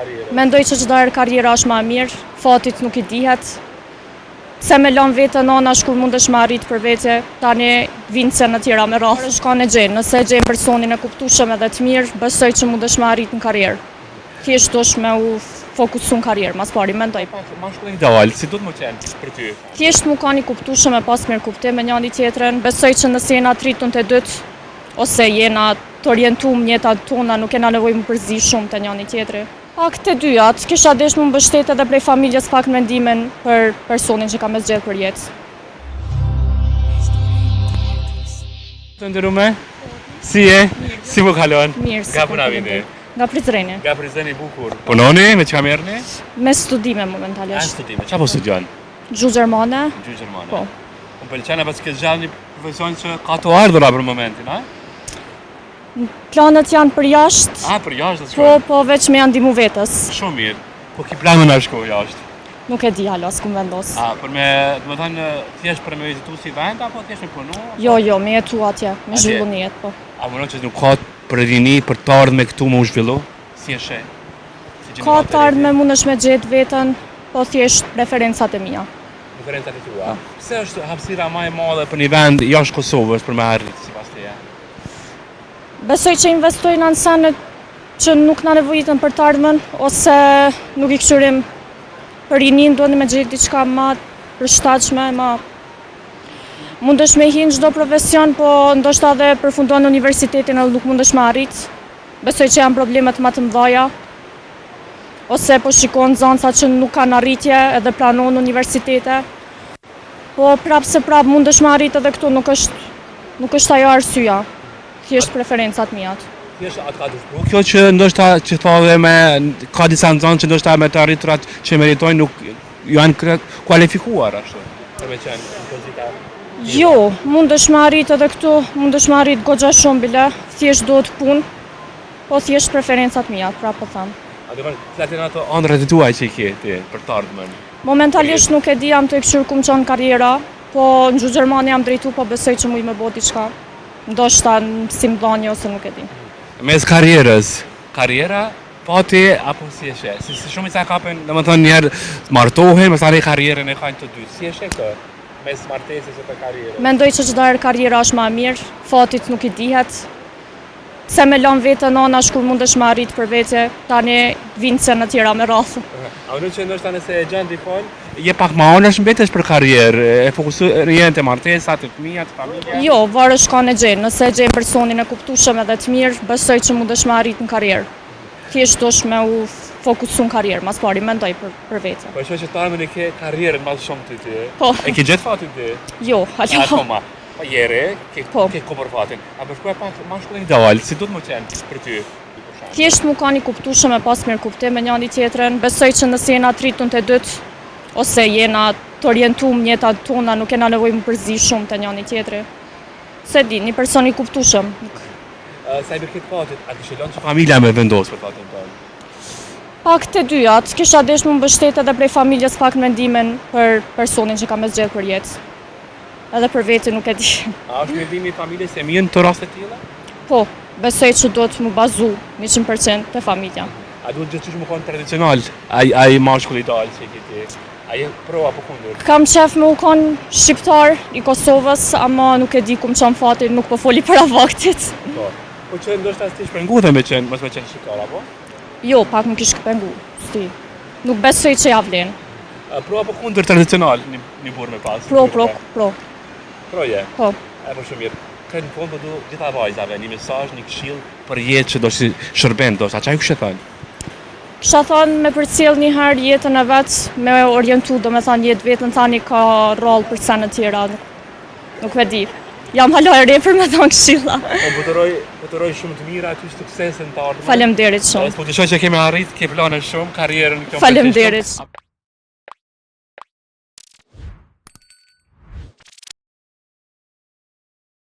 karrierës? Mendoj që çdo herë karriera është ma e mirë, fatit nuk i dihet. Pse me lënë veten anash kur mundesh me arrit për vete, tani vijnë sene tjera me radhë. Është kan e gjen, nëse e gjen personin e kuptueshëm edhe të mirë, besoj që mundesh me arrit në karrierë. Thjesht duhesh me u fokusu në karrierë, mas pari mendoj. Mashkulli ideal, si duhet me qenë për ty? Thjesht mu kanë i kuptueshëm me pas mirëkuptim me njani tjetrin, besoj që nëse jena të rritun të dytë, ose jena të orientum n'jetat tona, nuk kena nevojë mu përzi shumë te njani tjetri. Pak të dyjat, kisha desht mu mbështet edhe prej familjes pak në mendimin për personin që kam me zgjedh për jetë. Të nderume, si je? Si po kalon? Mirë, Nga po na vini? Nga Prizreni. Nga Prizreni bukur. Punoni, me çka merreni? Me studime momentalisht. A studime, ça po studion? Gjuhë gjermane. Gjuhë gjermane. Po. Po më pëlqen apo ke zgjedhur një profesion që ka të ardhura për momentin, a? Planet janë për jashtë. A, për jashtë do të Po, po, veç me ja ndihmu vetes. Shumë mirë. Po ki plan me na shku jashtë? Nuk e di hala, s'kum vendos. A, për me, domethënë, thjesht për me vizitu si vend, apo thjesht me punu? Jo, jo, me jetu atje, me zhvillu një jetë, po. A mendon që nuk ka për rini, për të ardhme këtu me u zhvillu? Si e sheh? Si ka të ardhme mundesh me gjetë veten, po thjesht preferencat e mia. Preferencat e tua. Po. Pse është hapësira më e madhe për një vend jashtë Kosovës për me arrit sipas teje? Besoj që investojnë në sene që nuk na nevojiten për të ardhmen ose nuk i këqyrim për rininë, duhet me gjetë diçka ma të përshtatshme, ma mundesh me hi në çdo profesion, po ndoshta edhe përfundon universitetin edhe nuk mundesh me arrit. Besoj që janë problemet ma të mëdhaja. Ose po shikon nxansa që nuk kanë arritje edhe pranohen n'universitete. Po prapë se prapë mundesh me arrit edhe këtu, nuk është nuk është ajo arsyeja. Thjesht preferencat miat. Thjesht a të ka dëshpëru kjo që ndoshta që tha dhe me ka disa nxënës që ndoshta me të arriturat që meritojnë nuk janë kualifikuar ashtu për me qenë në pozita. Jo, mundesh me arrit edhe këtu, mundesh me arrit goxha shumë bile, thjesht duhet punë. Po thjesht preferencat mia, prapë po them. A do të cilat janë ato ëndrrat e tua që i ke ti për të ardhmen? Momentalisht nuk e di, jam tu e kqyr ku më çon karriera, po në gjuhë gjermane jam drejtu, po besoj që muj me bo diçka. Ndoshta në mësimdhënie ose nuk e di. Mes karrierës, karriera, fati apo si e sheh? Si, si shumica kapen, domethënë një herë martohen, masanej karrierën e kanë të dy. Si e sheh këtë? Mes martesës e karrierës. Mendoj që çdo herë karriera është ma e mirë, fatit nuk i dihet. Pse me lënë veten anash kur mundesh me arrit për vete, tani vijnë sene tjera me radhë. A mendon që ndoshta nëse e gjen dikon, je pak ma anash mbetesh për karrierë, e fokusuar je te martesa, te fëmija, te familja? Jo, varet kan e gjen, nëse e gjen personin e kuptueshëm edhe të mirë, besoj që mundesh me arrit në karrierë. Thjesht duhesh me u fokusu në karrierë, mas pari mendoj për për vete. Po shoh që të e ke karrierën më shumë ti ti. Po. E ke gjetë fatin ti? Jo, hala. Akoma. Po je e re, ke po. ke kohë për fatin. A përshkruaj pak mashkullin ideal, si duhet me qenë për ty? Thjesht mu kanë i kuptueshëm me pas mirëkuptim me njani tjetrin, besoj që nëse jena të rritun të dytë, ose jena të orientum n'jetat tona, nuk kena nevojë mu përzi shumë te njani tjetri. S'e di, një person i kuptueshëm. Sa i përket fatit, a dëshiron që familja me vendosë për fatin tënd? Pak të dyjat, kisha desht mu mbështet edhe prej familjes pak në mendimin për personin që kam me zgjedh për jetë. Edhe për vete nuk e di. A është mendimi i familjes e mirë në këto raste të tilla? Po, besoj që duhet mu bazu 100% te familja. A duhet gjithqysh me konë tradicional, ai ai mashkull ideal që e ke ti? A je pro apo kundër? Kam qef me u konë shqiptar i Kosovës, ama nuk e di ku më çon fati, nuk po foli para vaktit. Po, po që ndoshta s't'ish pengu dhe me qenë, mos me qenë shqiptar, apo? Jo, pak më kish pengu, s'di. Nuk besoj që ja vlen. Pro apo kundër tradicional një, një burrë me pas? Pro, pro, pro. Pro je? Po. E po shumë mirë. Krejt në fund po du gjitha vajzave, një mesazh, një këshillë për jetë që do t'i shërben, do sa çka ju kishe thënë? Kisha thënë me përcjell një herë jetën e vet, me orientu, domethanë jetë vetën, tani ka rrallë për sene tjera, nuk, nuk e di. Jam hala e re për me dhënë këshilla. Po po t'uroj, po t'uroj shumë të mira, ty suksese në të ardhmen. Faleminderit shumë. Po të shoh që ke me arrit, ke plane shumë, karrierën kjo. Faleminderit.